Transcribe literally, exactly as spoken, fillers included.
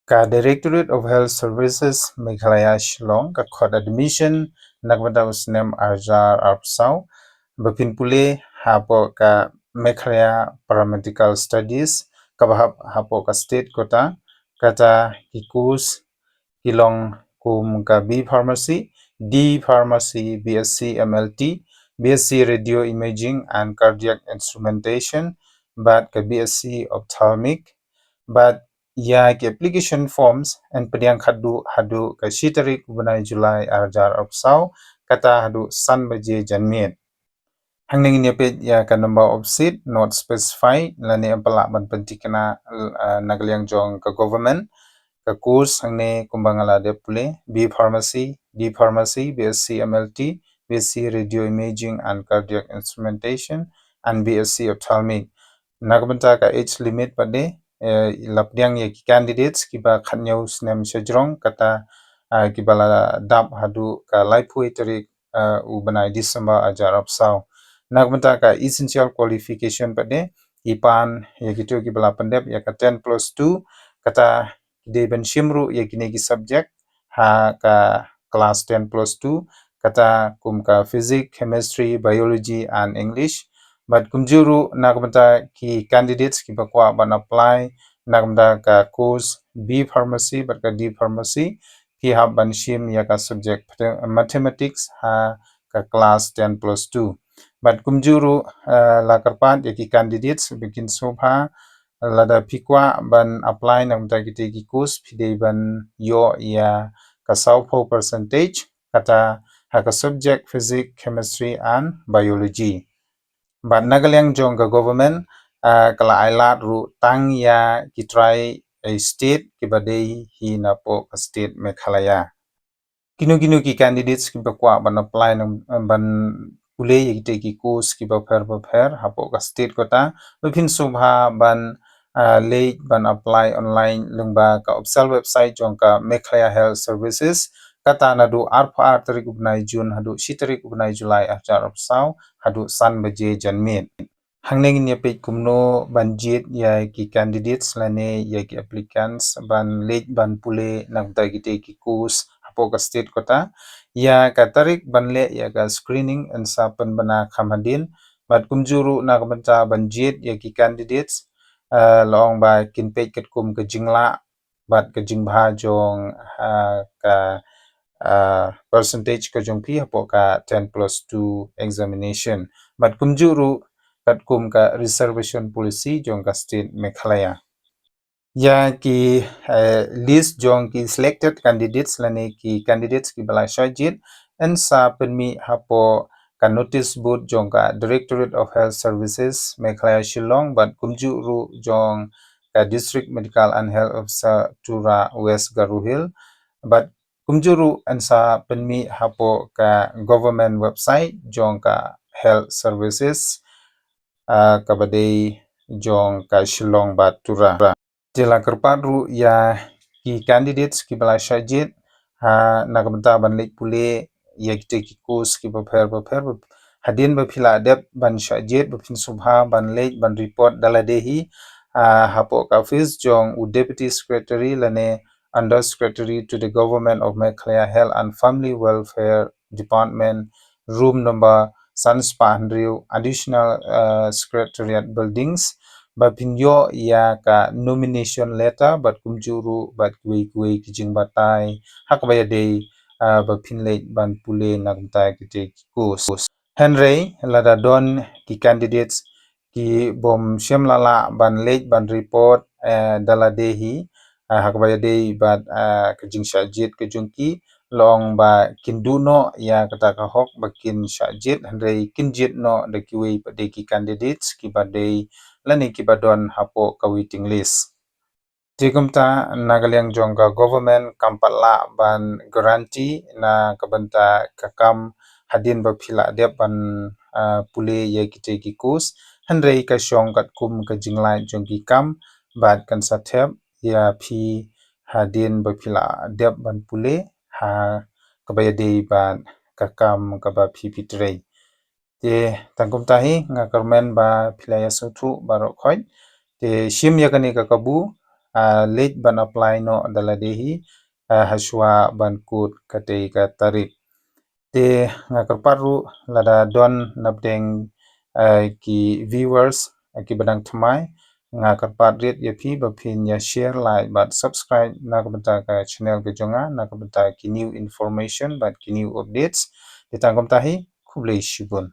Ka Directorate of Health Services Meghalaya Shillong ka khot admission na ka bynta u snem arhajar arphew saw ba phin pule hapoh ka Meghalaya Paramedical Studies kaba hap hapoh ka state quota. Kata ki course ki long kum ka B Pharmacy, D Pharmacy, B S C M L T, B S C Radio Imaging and Cardiac Instrumentation, bad ka B S C Ophthalmic, bad ïa ki application forms yn pdiang khadduh haduh ka shi tarik u bnai July arhajar arphew saw, kata haduh san baje janmiet. Hangne ngin ïa peit ïa ka number of seat not specified lane ym pat lah ban pynthikna, uh, na ka liang jong ka government. Ka course hangne kumba nga la dep pule, B Pharmacy, D Pharmacy, B S C M L T, B S C Radio Imaging and Cardiac Instrumentation, and B S C Ophthalmic. Na ka bynta ka age limit pat de, eh, la pdiang ïa ki candidates kiba khathynñiew snem shajrong, kata, ah, kiba la dap haduh ka laiphew tarik, ah, u bnai December arhajar arphew saw. Na ka bynta ka essential qualification pat de, i pan ïa kito kiba la pyndep ïa ka ten plus two, kata ki dei ban shim ruh ïa kine ki subject ha ka class ten plus two, kata kum ka physics, chemistry, biology and English. Bad kumjuh ruh na ka bynta ki candidates kiba kwah ban apply na ka bynta ka course B Pharmacy bad ka D Pharmacy, phi hap ban shim ïa ka subject mathe-, mathematics ha ka class ten plus two. Bad kumjuh ruh, eh, la kyrpad ïa ki candidates ba kin sngewbha, lada phi kwah ban apply na ka bynta kite ki course, phi dei ban ïoh ïa ka sawphew percentage, kata ha ka subject physics, chemistry and biology. Bad na ka liang jong ka government, ah, ka la ai lad ruh tang ïa ki tri-state kiba dei hi napoh ka state Meghalaya. Kino kino ki candidates kiba kwah ban apply na, ban pule ïa kite ki course kiba pher ba pher hapoh ka state quota, ba phin sngewbha ban, ah, leit ban apply online lyngba ka official website jong ka Meghalaya Health Services, kata naduh arphew ar tarik u bnai June haduh shi tarik u bnai July arhajar arphew saw haduh san baje janmiet. Hangne ngin ïa peit kumno ban jied ïa ki candidates lane ïa ki applicants ban leit ban pule na ka bynta kite ki course hapoh ka state quota. Ïa ka tarik ban leh ïa ka screening yn sa pynbna kham hadien, bad kumjuh ruh na ka bynta ban jied ïa ki candidates, eh, la ong ba kin peit katkum ka jinglah bad ka jingbha jong, ah, ka, ah, percentage ka jong phi hapoh ka ten plus two examination. Bad kumjuh ruh katkum ka reservation policy jong ka state Meghalaya. Ïa ki, eh, list jong ki selected candidates lane ki candidates kiba la shah jied yn sa pynmih hapoh ka notice board jong ka Directorate of Health Services Meghalaya Shillong bad kumjuh ruh jong ka District Medical and Health Officer Tura West Garo Hills, bad kumjuh ruh yn sa pynmih hapoh ka government website jong ka Health Services, ah, kaba dei jong ka Shillong bad Tura. Te la kyrpad ruh ïa ki candidates kiba la shah jied, ha, na ka bynta ban leit pule ïa kite ki course kiba pher ba pher. Hadien ba phi la dep ban shah jied, ba phin sngewbha ban leit ban report da lade hi, ah, hapoh ka office jong u Deputy Secretary lane Under Secretary to the Government of Meghalaya Health and Family Welfare Department, room number san spah hynriew, Additional, uh, Secretariat Buildings, ba phin ïoh ïa ka nomination letter bad kumjuh ruh bad kiwei kiwei ki jingbatai ha kaba ïadei, uh, ba phin leit ban pule na ka bynta kite ki course. Hynrei lada don ki candidates ki bym shym la lah ban leit ban report, eh, da lade hi, eh, ha kaba ïadei bad, eh, ka jingshah jied ka jong ki, la ong ba kin duh noh ïa kata ka hok ba kin shah jied, hynrei kin jied noh da kiwei pat de ki candidates kiba dei lane kiba don hapoh ka waiting list. Te kumta na ka liang jong ka government kam pat lah ban guarantee na ka bynta ka kam hadien ba phi la dep ban, ah, pule ïa kite ki course, hynrei ka shong katkum ka jinglait jong ki kam bad kan sa thep ïa phi hadien ba phi la dep ban pule ha kaba ïadei bad ka kam kaba phi phi trei. Te tang kumta hi, nga kyrmen ba phi la ïa sngewthuh baroh khoit. Te shim ïa kane ka kabu, ah, leit ban apply noh da lade hi, ah, hashwa ban kut katei ka tarik. Te nga kyrpad ruh lada don napdeng, ah, ki viewers, ah, kiba dang thymmai, nga kyrpad rit ïa phi ba phin ïa share, like bad subscribe na ka bynta ka channel ka jong nga, na ka bynta ki new information bad ki new updates. Te tang kumta hi, khublei shibun.